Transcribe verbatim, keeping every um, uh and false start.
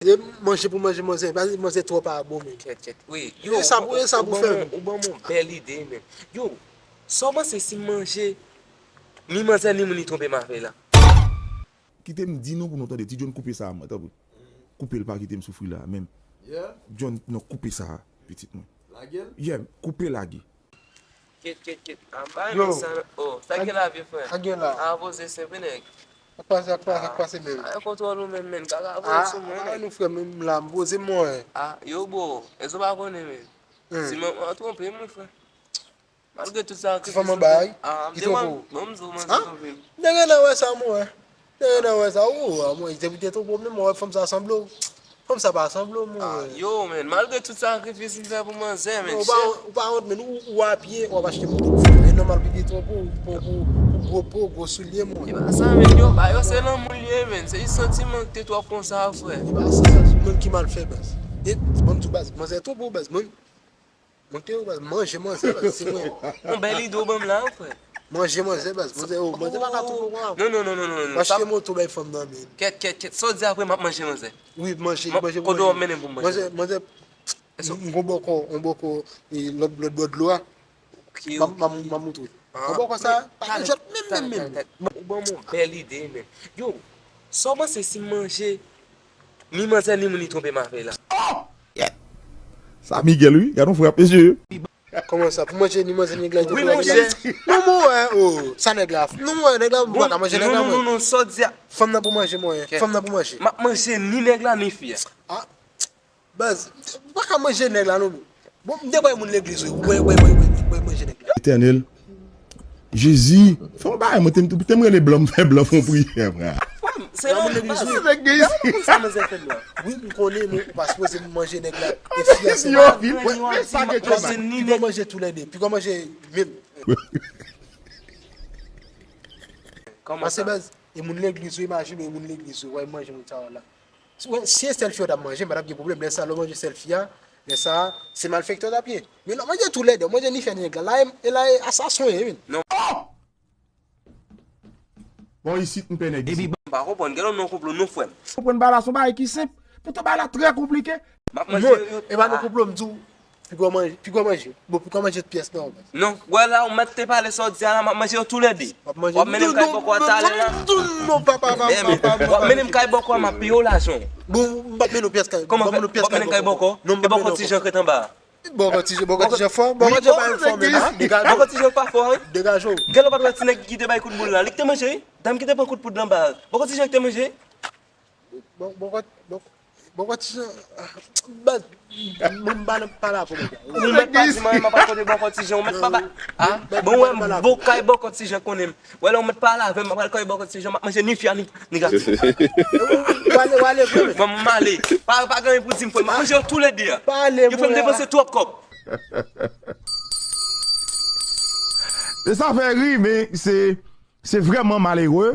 E manje pou manje manzè, paske manzè twò pa bon menm. Kèt, kèt. Wi, yo, e sa pou, e sa pou fè menm. Ou ban m yon bèl ide, men. Yo, sa w panse si m manje ni manzè ni moun li twonpe m avè l la? Kite m di nou pou nou tande. Ti John, koupe sa a, mwen, tanpri. Koupe l, pa kite m soufri la, menm. Yeah. John, non, koupe sa a, pitit mwen. Lage l? Yeah, koupe lage. Kèt, kèt, kèt. A, bay men sa, oh, sa gen la, vye frè? Sa gen la? A, poze senp, wi, nèg. Ak pase, ak pase, ak pase, men. A, kontwòl ou menm, men. Kaka voye sou mwen, nèg. A, nou frè, menm la, m poze mwen. A, yo, bro, èske w pa konnen, men? Si mwen, mwen twonpe m, wi, frè. Malgre tout sa, ti fanm anba a, wi, ki twonpe w. Bon, m di w, manzè twonpe m. Nèg nan wè sa, mwen. Nèg nan wè sa, ou, a, mwen, depi te twonpe w, mwen wè fanm sa sanble w. Fanm sa pa sanble w, mwen. A, yo, men, malgre tout sakrifis m fè pou manzè, men, ou pa, ou pa wont, men, ou, ou apye, w ap achte moto pou fanm. E nòmal pou li twonpe w, pou, pou, pou gwo po, gwo soulye, mwen. E pa sa, men, yo, ba yo se lanmou l ye, men. Se jis santiman ki te twòp konsa, frè. E pa sa, mwen ki mal fè, baz. E, bon, m di w, baz, manzè twonpe w, baz, mwen. Mwen te yo, baz, manje manzè, baz, se mwen. Yon bèl ide w ban m la, frè. Manje manzè, baz, manzè, oh, manzè pa ka twonpe w. Non, non, non, non, non, non. M achte moto bay fanm nan, men. Kèt, kèt, kèt. Sa w di apre m ap manje manzè? Wi, manje, manje. Kote w ap mennen m pou m manje? Manzè, manzè, m gon bòkò, yon bòkò, e, lòt, lòt bò dlo a. Ok, ok. M ap, m ap, m ap montre w. Yon bòkò sa, pa gen jòt, menm, menm, menm. Ou ban m yon bèl ide, men. Yo, sa w panse si m manje ni manzè ni moun li twonpe m avè l la? Oh! Yeah. Sa Miguel, wi. Gad yon frap, mesye. Kòman sa? Pou manje ni manzè ni nèg la, li te twonpe w avè l la? Wi, monchè. Non, mwen wè, oh, sa nèg la. Non, mwen wè, nèg la, mwen pa ka manje nèg la, mwen. Non, non, non, non, sa w di a. Fanm nan pou manje, mwen. Fanm nan pou manje. M ap manje ni nèg la, ni fi a. A, baz, ou pa ka manje nèg la, non, bro. Bon, m te kwè moun legliz, wi. Ou wè, wè, wè, wè, wè manje nèg la. Etènèl, Jezi, fè yon bagay, mwen te, te m rele blan, m fè blan fè yon priyè, frè. Frè m, se yon legliz, wi. Sa manzè fè la? Wi, m konnen, men ou pa sipoze manje nèg la. E fi a se mwen. Pi gwo manje toulède. Pi gwo manje menm. Kòman sa? Pase baz, e moun legliz, wi, imajine w, e moun legliz, wi, w al manje moun sa yo la. Si, wè, si e sèl fi a w t ap manje, m pa t ap gen pwoblèm. Lè sa, lè w manje sèl fi a, lè sa, se malfektè w t ap ye. Men lè w manje toulède, w manje ni fi a ni nèg la, la e, e la e asasen w ye, wi. Non. Oh! Bon, isit, m pè nèg isit. Epi, m pa konprann, gade non koup lo non, frè m. Konprann bagay la, se yon bagay ki senp. Poutan bagay la trè konplike. M ap manje yo. E pa non koup lo, m di w, pi gwo manje, pi gwo manje. Bon, pi gwo manje tout pyès nan, baz. Non, wè la, ou mèt te pale sa w di a la, m ap manje yo toulède. W ap manje. W ap mennen m kay bòkò a talè la. Non, non, papa, papa, papa. W ap mennen m kay bòkò a, m ap peye w lajan w. Bon, m p ap mennen w pyès kay. Kòman w ap mennen m kay bòkò? Non, m p ap mennen w. E bòkò Ti Jan k ret anba a. Bòkò Ti Jan, bòkò Ti Jan fò, bòkò Ti Jan pa fò menm. Bòkò Ti Jan pa fò, wi. Degaje w. Gèlè w pa t wè ti nèg ki te bay kout boul la, li k te manje, wi. Dam ki te pran kout poud anba a. Bòkò Ti Jan k te manje. Bò-, bòkò, bòkò, bòkò Ti Jan, ah, baz, mwen m pa nan pale avè w, baz. Ou mèt pa di m anyen, m ap rakonte bòkò Ti Jan, ou mèt pa ba, ah, bon, wè, m bon kay bòkò Ti Jan konnen m. Wè, lè ou mèt pale avè m, m ap al kay bòkò Ti Jan, m ap manje ni fi a, ni, ni gason. Ou ale, ou ale vre, men. Bon, m ale. Pa, pa gen anyen pou di m, frè, m ap manje yo toulède a. Pa ale, yo fè m depanse twòp kòb. E sa fè ri, men se, se vrèman malere.